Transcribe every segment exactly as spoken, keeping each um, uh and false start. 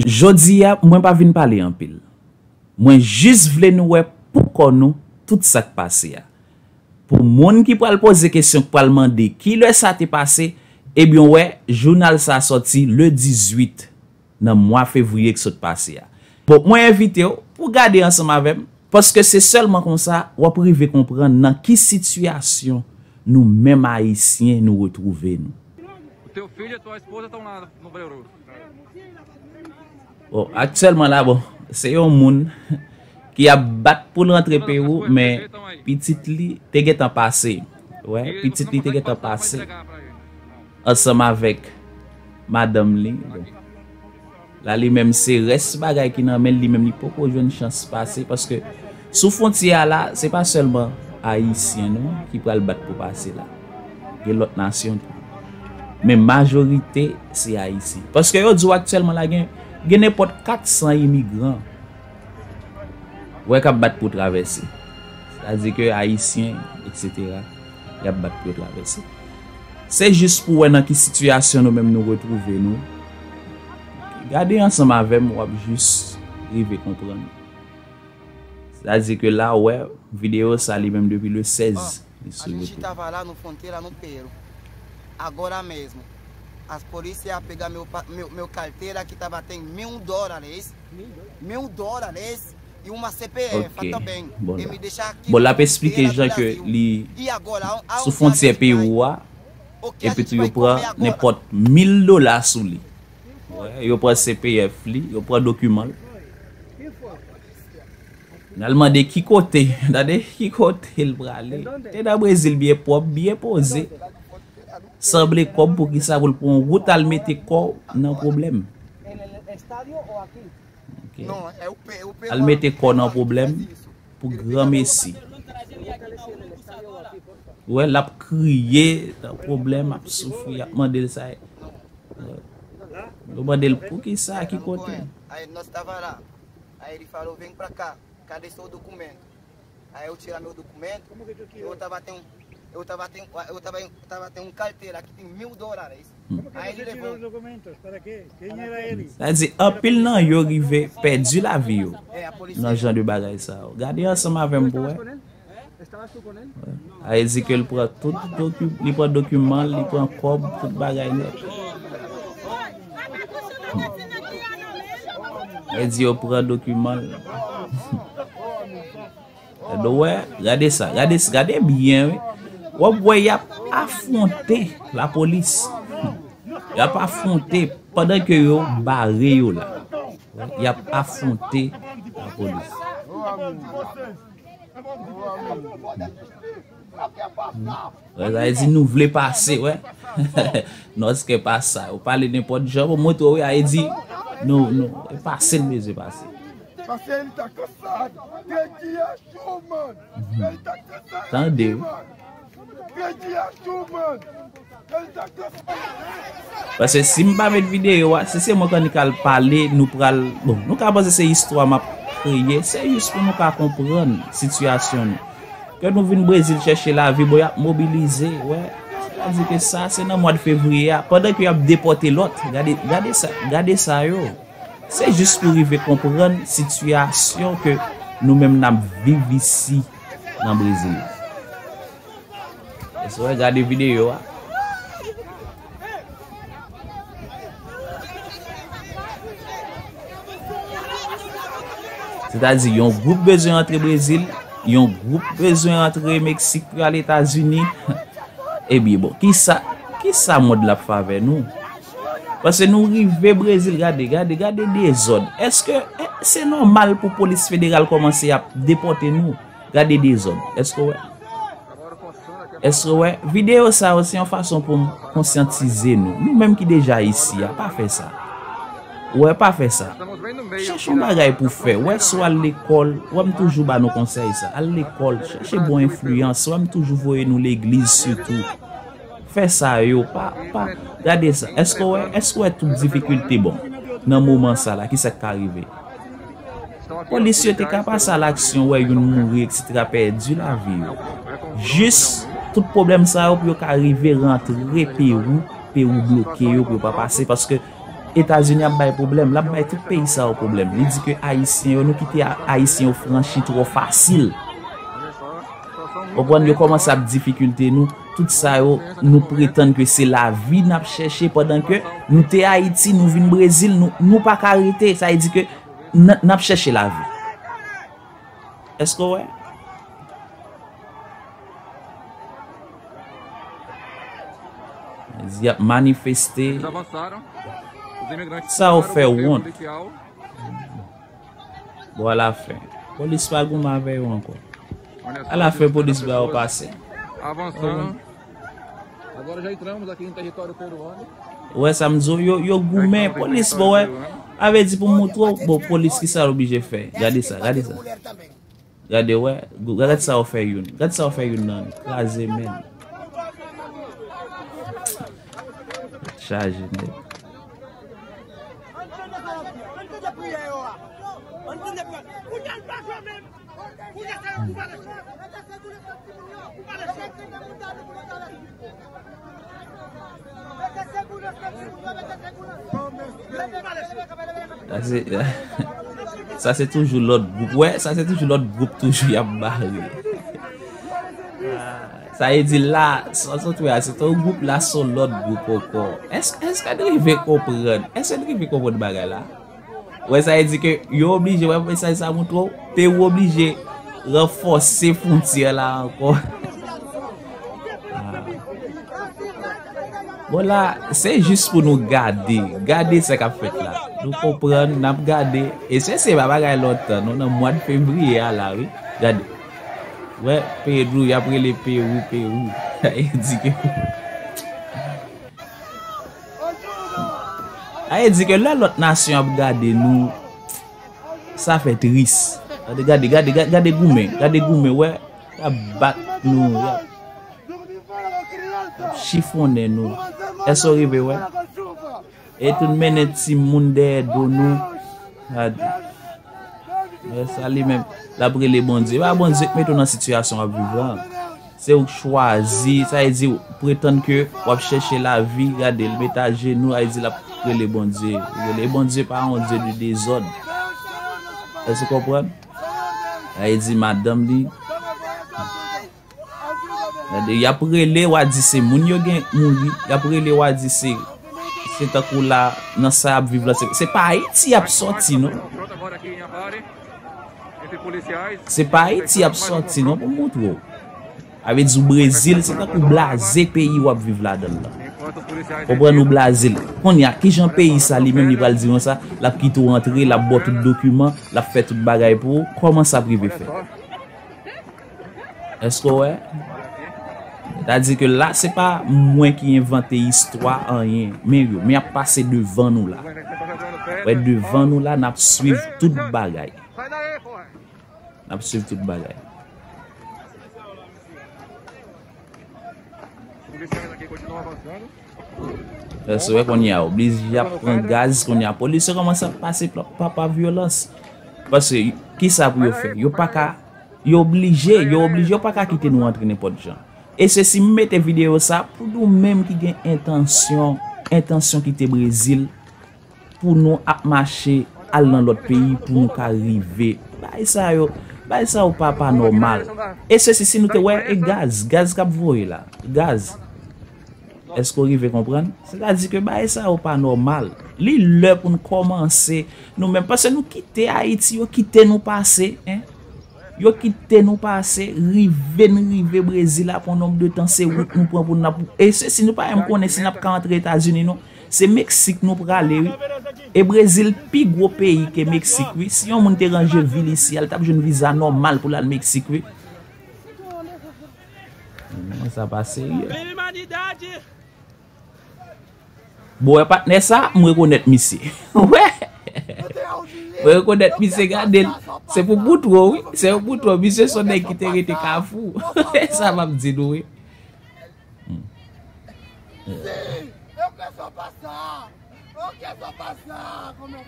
Jodi a, mwen pa vin pale anpil. Mwen jis vle nou wè pou kò nou tout sa k pase a. Pou moun ki pral poze kesyon, k pral mande kilè sa te pase, ebyen, w wè, jounal sa a sòti le dizuit nan mwa fevriye k sot pase a. Bon, mwen envite w pou w gade ansanm avè m, paske se sèlman konsa w ap rive konprann nan ki sitiyasyon nou menm Ayisyen nou retwouve nou. O teu filho e a tua esposa estão lá no Breu. Bon, aktyèlman la, bon, se yon moun ki ap bat pou l rantre Pewou, men pitit li te gentan pase. Wè, pitit li te gentan pase ansanm avèk madanm li. Bon. La, li menm, se rès bagay ki nan men l, li menm, li poko jwenn chans pase, paske sou fwontyè a la, se pa sèlman Ayisyen, non, ki pral bat pou pase la. Gen lòt nasyon tou. Men majorite, se Ayisyen. Paske yo di w aktyèlman la, gen, gen nenpòt kat san imigran, wè, k ap bat pou travèse. Sa di ke Ayisyen, etsetera, y ap bat pou yo travèse. Se jis pou wè nan ki sitiyasyon nou menm nou retwouve nou. Gade ansanm avè m, w ap jis rive konprann. Sa di ke la, w wè, videyo sa li menm depi le sèz, li sou YouTube. A gente estava lá no fronteira no Peru. Agora mesmo, as polícia pega meu, pa- meu, meu carteira que tava tem mil dólares, mil dólares e uma C P F Ok. também. Bon, e la. Me deixa aqui Bon, l ap eksplike jan ke li sou fwontyè Pewou a, epi tou yo pran nenpòt mil dola sou li. Wè, yo pran C P F li, yo pran dokiman l. N al mande ki kote, tande ki kote l prale. Te nan Brezil byen pwòp, byen poze. Sanble kòb pou ki sa pou l pran wout al mete kò w nan pwoblèm. Ok. Al mete kò w nan pwoblèm pou granmesi. Ou wè, l ap kriye nan pwoblèm, ap soufri, y ap mande l sa. Wè. Yo mande l pou ki sa, ki kote. Aí nós tava lá. Aí ele falou, vem pra cá, cadê seu documento? Aí eu tirar meu documento, eu tava tem, eu tava tem, eu tava, eu tava tem um carteira que tem mil dólares. Aí ele levou. Sa di, anpil nan yo rive pèdi lavi yo nan jan de bagay sa yo. Gade ansanm avè m pou wè. Sa vle di ke l pran tout doki-, li pran dokiman l, li pran kòb, tout bagay nèt. Sa vle di yo pran dokiman l. Gade, wè, gade sa, gade, gade byen, wi. W ap wè y ap afwonte lapolis. Y ap afwonte pandan ke yo bare yo la. Y ap afwonte lapolis. Wè, sa vle di nou vle pase, wè. Nòske pa sa. Ou pale nenpòt jan, pou montre w, wi, a, e di, nou, nou, e pase n bezwen pase. Pase n ta cansado. Três dias, two months. Ele tá cansado. Tande, wi. Três dias, two months. Ele tá cansado. Paske si m pa met videyo a, si se mwen k annik al pale, nou pral, bon, nou ka panse se istwa m ap kreye, se jis pou nou ka konprann sitiyasyon nou. Ke nou vin Brezil chèche lavi, bon, y ap mobilize, wè. Sa di ke sa, se nan mwa de fevriye a, pandan ke y ap depòte lòt. Gade, gade sa, gade sa yo. Se jis pou rive konprann sitiyasyon ke nou menm n ap viv isi nan Brezil. Èske w gade videyo a? Sètadi, yon gwoup bezwen antre Brezil, yon gwoup bezwen antre Meksik pou y al Etazini. Ebyen, bon, kisa, kisa mond la ap fè avè nou? Paske nou rive Brezil, gade, gade, gade dezòd. Èske, e, se nòmal pou polis federal kòmanse ap depòte nou? Gade dezòd. Èske w wè? Èske w wè? Videyo sa yo se yon fason pou m konsyantize nou. Nou menm ki deja isi a, pa fè sa. Ou wè, pa fè sa. Chèche yon bagay pou fè. Wè, si w al lekòl, wè, m toujou ba nou konsèy sa. Al lekòl, chèche bon enfliyans. Wè, m toujou voye nou legliz sitou. Fè sa yo, pa, pa, gade sa. Èske w wè, èske w wè tout difikilte, bon, nan moman sa la, kisa k ka rive? Polis yo te ka pase alaksyon, wè youn mouri, etsetera, pèdi lavi yo. Jis tout pwoblèm sa yo pou yo ka rive rantre Pewou, Pewou bloke yo pou yo pa pase, paske Etazini ap bay pwoblèm, l ap bay tout peyi sa yo pwoblèm. Li di ke Ayisyen yo, nou kite a- Ayisyen yo franchi twò fasil. Konprann, yo kòmanse ap difikilte nou. Tout sa yo, nou pretann ke se lavi n ap chèche, pandan ke nou te Ayiti, nou vin Brezil, nou, nou pa ka rete. Sa vle di ke n, n ap chèche lavi. Èske w wè? Y ap manifeste. Sa yo fè wont. Bon, alafen, polis pa goumen avè yo ankò. Alafen, polis ba yo pase. Ou wè sa m di w, yo, yo goumen, polis, bon, wè. A vle di pou m montre w, bon, polis, ki sa l oblije fè? Gade sa, gade sa. Gade, wè, gade sa yo fè youn. Gade sa yo fè youn nan, kraze menm. Chaje, nèg. Sa se, sa se toujou lòt gwoup. Wè, sa se toujou lòt gwoup toujou y ap bare. Sa vle di la, sa sot wè a, se t yon gwoup la, se yon lòt gwoup ankò. Èske, èske n rive konprann? Èske n rive konprann bagay la? Wè, sa vle di ke yo oblije, wè, mesaj sa montre w, Pewou oblije ranfòse fwontyè la ankò. Ah. Bon, la, se jis pou nou gade, gade sa k ap fèt la. Nou konprann, n ap gade. E se, se pa bagay lontan, non, nan mwa de fevriye a la, wi. Gade. Wè, Pedro, y ap rele Pewou, Pewou. Sa vle di ke Sa vle di ke lè lòt nasyon ap gade nou, sa fè tris. Gade, gade, gade, gade, gade goumen, gade goumen, wè, y ap bat nou, y ap, y ap chifonnen nou. Èske w rive wè? E tout mennen timoun dèyè do nou. Gade. Wè sa li menm, l ap rele Bondye. E pa Bondye k mete w nan sitiyasyon w ap viv la. Se ou k chwazi, sa vle di w pretann ke w ap chèche lavi, gade, l met ajenou, sa vle di l ap rele Bondye. Rele Bondye pa yon Dye de dezòd. Èske w konprann? Sa vle di madanm li. Gade, y ap rele, w a di se moun yo gen mouri. Y ap rele, w a di se, se tankou la, nan sa y ap viv la. Se, se pa Ayiti y ap sòti, non. Se pa Ayiti y ap sòti, non, pou m montre w. Sa vle di w Brezil, se tankou w blaze peyi w ap viv ladan l lan. Konprann, ou blaze l. Kounye a, kijan peyi sa li menm li pral di w sa? L ap kite w antre, l ap ba w tout dokiman, l ap fè tout bagay pou ou. Kòman sa prive fè? Èske w wè? Sètadi ke la, se pa mwen ki envante istwa anyen, men yo, men y ap pase devan nou la. Wè, devan nou la, n ap swiv tout bagay. N ap swiv tout bagay. Èske w wè kounye a, oblije ap pran gaz, kounye a, polis yo kòmanse ap pase pa, pa, pa vyolans. Paske, kisa pou yo fè? Yo pa ka, yo oblije, yo oblije, yo pa ka kite nou antre nenpòt jan. E se si m mete videyo sa pou nou menm ki gen entansyon, entansyon kite Brezil, pou nou ap mache al nan lòt peyi pou nou ka rive. Bagay sa yo, bagay sa yo pa, pa nòmal. E se si, si nou te wè, e gaz, gaz k ap voye la, gaz. Èske w rive konprann? Sètadi ke bagay sa yo pa nòmal. Li lè pou n kòmanse nou menm, paske nou kite Ayiti, yo kite nou pase, en. Yo kite nou pase, rive n rive Brezil apre yon nonb de tan, se wout nou pran pou n ap, e se si nou pa menm konnen si n ap ka antre Etazini, non. Se Meksik nou prale, wi. E Brezil pi gwo peyi ke Meksik, wi. Si yon moun te ranje vi l isi a, l t ap jwenn viza nòmal pou l al Meksik, wi. Men sa pa serye. Bon, wè patnè sa, m rekonèt misye. Wè. M rekonèt misye, gade l. Se pou boutwo, wi. Se pou boutwo. Misye se yon nèg ki te rete Kafou. Sa m ap di nou, wi. Hmm.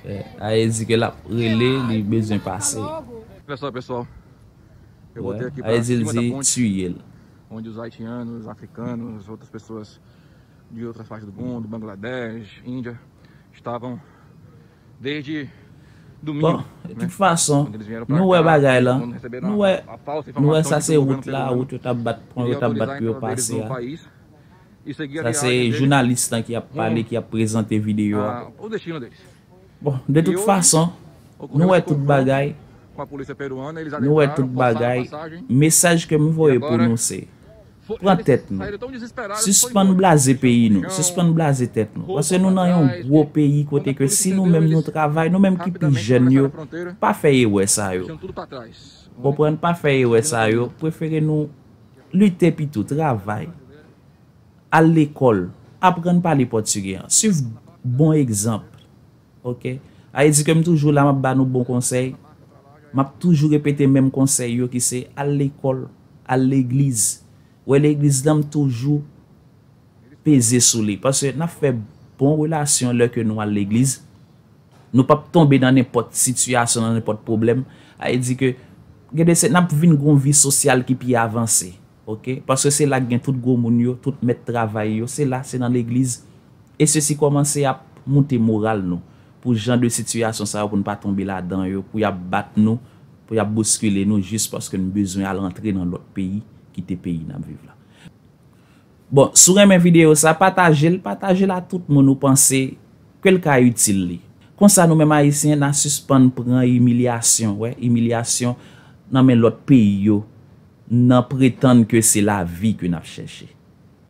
Eh, Ayè di ke l ap rele, li bezwen pase. Pessoal, pessoal. Eu vou ter aqui pra Ayè di l cima da di ponte, tuye l. Onde os haitianos, africanos, outras pessoas de outras partes do mundo, Bangladesh, Índia, Estavam desde domingo. Bon, de tout fason, nou wè bagay la, nou wè, nou wè sa se wout la, wout yo t ap bat, pon yo t ap bat pou yo pase a. Sa se jounalis lan ki ap pale, ki ap prezante videyo a. Bon, de tout fason, nou wè tout bagay, nou wè tout bagay. Mesaj ke m voye pou nou se, pran tèt nou. Sispann blaze peyi nou, sispann blaze tèt nou. Paske nou nan yon gwo peyi kote ke si nou menm nou travay, nou menm ki pi jèn yo, pa fè erè sa yo. Konprann, pa fè erè sa yo. Prefere nou lite pito, travay, al lekòl, aprann pale pòtigè an, swiv bon egzanp. Ok? Sa vle di ke m toujou la, m ap ba nou bon konsèy. M ap toujou repete menm konsèy yo ki se al lekòl, al legliz. Wè legliz lan, m toujou peze sou li. Paske n ap fè bon relasyon lè ke nou al legliz. Nou p ap tonbe nan nenpòt sitiyasyon, nan nenpòt pwoblèm. Sa vle di ke, gen de se, n ap vin gon vi sosyal ki pi avanse. Ok? Paske se la k gen tout gwo moun yo, tout mèt travay yo. Se la, se nan legliz. E sesi kòmanse ap moute moral nou pou jan de sitiyasyon sa yo, pou n pa tonbe ladan yo, pou y ap bat nou, pou y ap bouskile nou jis paske n bezwen al rantre nan lòt peyi, kite peyi n ap viv la. Bon, si w renmen videyo sa, pataje l, pataje l a tout moun ou panse ke l ka itil li. Konsa nou menm Ayisyen, n a sispann pran imilyasyon, wè, imilyasyon nan men lòt peyi yo, nan pretann ke se lavi ke n ap chèche.